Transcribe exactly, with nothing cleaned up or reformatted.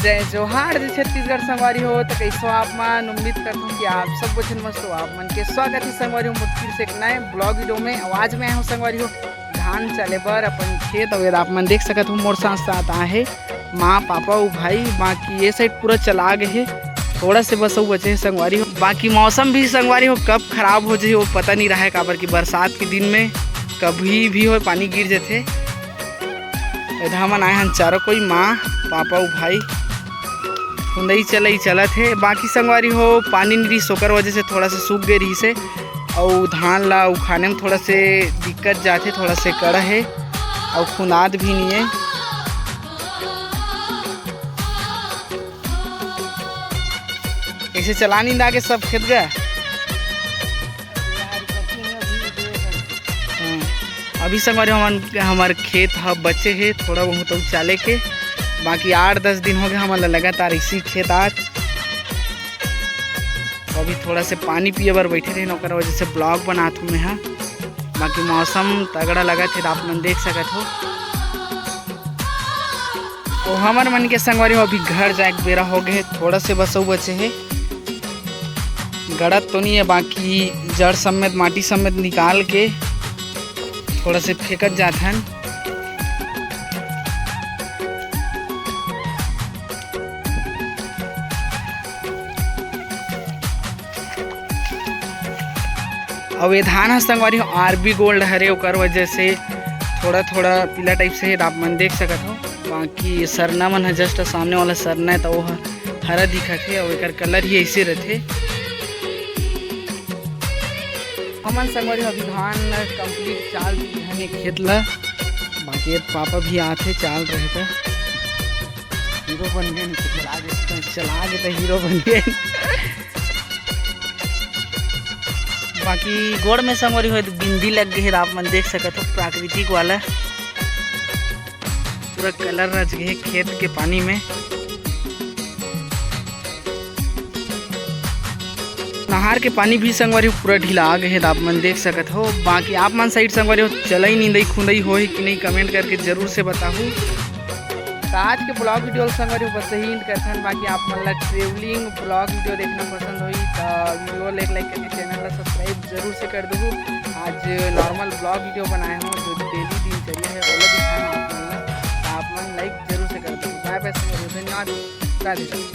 जय जोहार, जय छत्तीसगढ़ संगवारी हो। तो कैसे हो आप मन? उम्मीद करता हूँ कि आप सब कुछ मस्त हो। आप मन के स्वागत है संगवारी हो मोर फिर से एक नए ब्लॉग वीडियो में। आज मैं आया हूँ संगवारी हो धान चले बर अपन खेत। अउ आप मन देख सकत हो मोर साथ साथ आहे माँ, पापा अउ भाई। बाकी ये साइड पूरा चला गए है, थोड़ा से बस अउ बचे है संगवारी हो। बाकी मौसम भी संगवारी हो कब खराब हो जाए वो पता नहीं रहा है, काबर कि बरसात के दिन में कभी भी हो पानी गिर जाते। एधा हमन आए हन चारों कोई, माँ, पापा अउ भाई। खुंदई चलई चलत हे। बाकी संगवारी हो पानी नहीं रहिस, ओकर वजह से थोड़ा से सूख गए रहिस हे। अउ धान ला उखाने में थोड़ा से दिक्कत जाथे, थोड़ा से कड़ा हे अउ खुंदात भी नहीं है। ऐसे चला निंदा के सब खेत गया। हाँ, अभी संगवारी हमन हमार खेत ह बचे हे थोड़ा बहुत अउ चाले के। बाकी आठ दस दिन हो गए हमन ला लगातार इसी खेत आज। अभी थोड़ा से पानी पिए बर बैठे रहे, ओकर वजह से ब्लॉग बनात हूँ मैं हा। बाकी मौसम तगड़ा लगत हे, आप मन देख सकत हो। तो हमर मन के संगवारी हो अभी घर जाए के बेरा हो गए, थोड़ा से बस अउ बचे हे। गड़त तो नहीं है, बाकी जड़ समेत माटी समेत निकाल के थोड़ा से फेंकत जात हन। अउ ये धान ह संगवारी हो आरबी गोल्ड हरे, ओकर वजह से थोड़ा थोड़ा पीला टाइप से हे, आप मन देख सकत हो। बाकी सरना मन ह जस्ट सामने वाला सरना है, तो वो ह हरा दिखत हे, अउ एकर कलर ही ऐसे रहथे। हमन संगवारी हो अभी धान कंप्लीट चाल दिए हन ये खेत ला। बाकी ये पापा भी आथे चाल रहे त हीरो बन गए, चला गए, चला गए तो हीरो बन गए। बाकी गोड़ में संगवारी हो बिंदी लग गए हे, आप मन देख सकत हो प्राकृतिक वाला पूरा कलर रच गए हे खेत के पानी में। नहर के पानी भी संगवारी हो पूरा ढिला आ गए हे, त आप मन देख सकत हो। बाकी आप मन साइड संगवारी हो चलई निंदई खुंदई होही कि नहीं, कमेंट करके जरूर से बताहू। त आज के ब्लॉग वीडियो संगवारी हो बस यही end करथन। बाकी आप मन ला ट्रेवलिंग ब्लॉग वीडियो देखना पसंद होही त वीडियो ला एक लाइक करके चैनल ला सब्सक्राइब जरूर से कर दहू। आज नॉर्मल ब्लॉग वीडियो बनाए हो जो डेली दिनचर्या है ओला दिखाए हो आप मन ला, त आप मन लाइक जरूर से कर दहू। बाय बाय संगवारी हो, धन्यवाद, राधे राधे।